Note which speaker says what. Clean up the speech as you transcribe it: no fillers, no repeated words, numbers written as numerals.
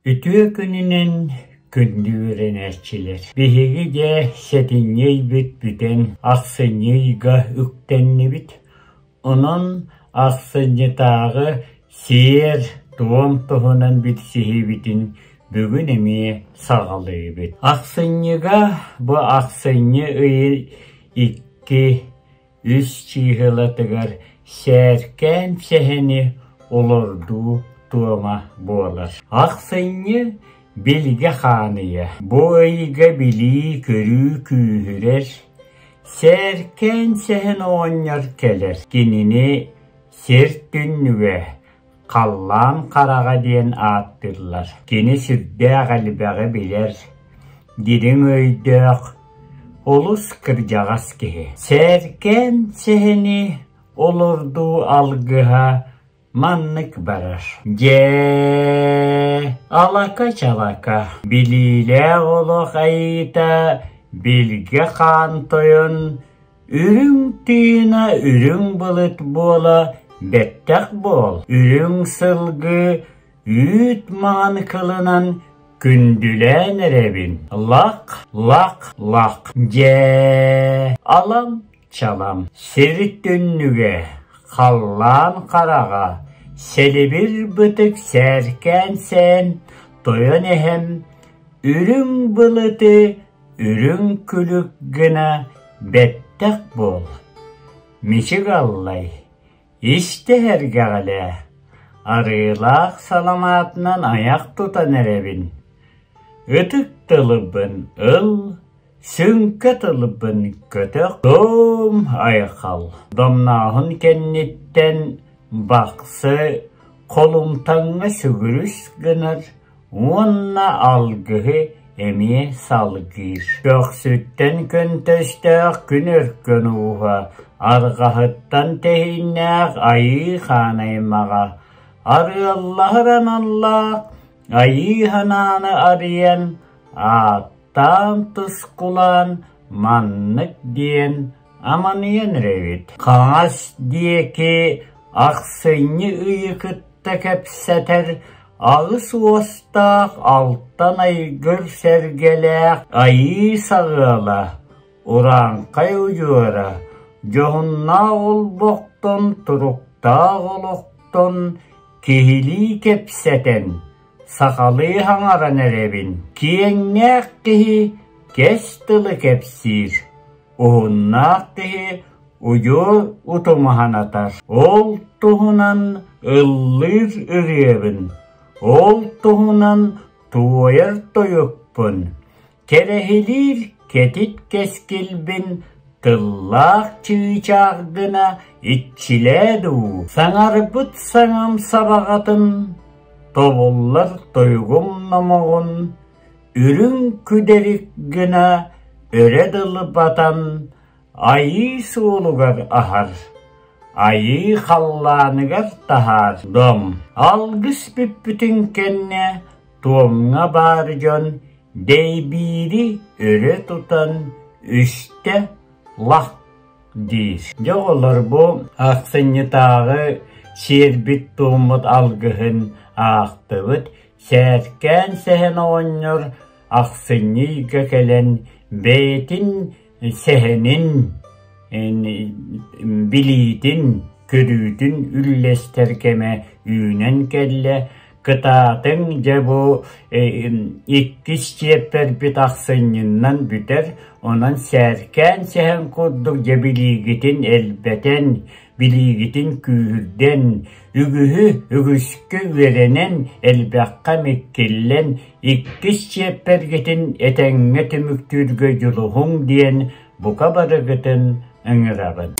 Speaker 1: Үтүө күнүнэн күндү үөрэнээччилэр! Биһиги дьэ сэтинньи ыйбыт бүтэн ахсынньы ыйга үктэннибит. Онон ахсынньытааҕы сиэр-туом туһунан билсиһиибитин бүгүн эмиэ саҕалыыбыт. Ахсынньыга бу ахсынньы ыйы икки үс чыыһылатыгар сээркээн сэһэни олордуу туома буолар. Ахсынньы билгэ хааныйа. Бу ыйга билии-көрүү күүһүрэр, сээркээн сэһэн оҕонньор кэлэр. Кинини сир түннүгэ, халлаан хараҕа диэн ааттыыллар. Кини сүрдээх элбэҕи билэр, дириҥ өйдөөх, олус кырдьаҕас киһи. Сээркээн сэһэни олордуу алгыһа маннык барар: Дьээ, алака-чалака, билиилээх олох айыыта билгэ хаан тойон Үрүҥ тыына үрүҥ былыт буола бэттэх буол, үрүҥ сылгы үүт маҥан кылынан күндүлээн эрэбин, лах, лах, лах, дьээ, алам-чалам, сир түннүгэ, халлаан хараҕа, сэлибир бытык сээркээн сээн, тойон эһэм, үрүҥ былыты Үрүҥ күлүк гына бэттэх буол, мичик аллай, истэ иһэргэҕэлээ, арыылаах саламаатынан айах тутан эрэбин, ытык тылбын ыл, сүҥкэ тылбын көтөх, дом айхал. Домнооһун кэнниттэн Бахсы холумтаҥҥа сүгүрүс гынар уонна алгыһы эмиэ салгыыр. Көхсүттэн көнтөстөөх күн өркөн ууһа, арҕаһыттан тэһииннээх айыы хаан аймаҕа, арыаллаһар аналлаах айыы санааны арыйан, ааттаан тускулаан маннык диэн аманыйан эрэбит. Хаҥас диэки ахсынньы ыйы кытта кэпсэтэр аҕыс уостаах алтан айгыр сэргэлээх айыы саҕыала, урааҥхай удьуора, дьоһуннаах олбохтон, туруктаах олохтон киһилии кэпсэтэн, сахалыы хаҥаран эрэбин. Киэҥнээх киһи кэс тылы кэпсиир, уһуннаах киһи удьуор утумаһанатар. Ол туһунан ыллыыр ырыабын, ол туһунан туойар тойукпун, кэрэһилиир кэтит кэскилбин тыллаах чыычаах гына иччилээ дуу, саҥарбыт саҥам сабаҕатын, тобуллар тойугум номоҕун үрүҥ күдэрик гына өрө дылы батан Айыы суолугар аһар, айыы халлааныгар таһаар дом. Алгыс бүппүтүн кэннэ туомҥа баар дьон дэйбиири өрө тутан үстэ лах диир. Дьэ оҕолор бу ахсынньытааҕы сиэрбит-туоммут алгыһын аахтыбыт. Сээркээн сэһэн оҕонньор ахсынньы ыйга кэлэн бэйэтин сэһэнин, билиитин, көрүүтүн үллэстэр кэмэ үүнэн кэллэ. Кытаатыҥ, дьэ бу иккис чиэппэрбит ахсынньыннан бүтэр, онон сээркээн сэһэн курдук дьэ билиигитин элбэтэн, билиигитин күүһүрдэн, үгүһү үгүскэ үөрэнэн, элбэххэ миккиллэн, иккис чиэппэргитин этэҥҥэ түмүктүүргэ дьулуһуҥ диэн бука барыгытын ыҥырабын.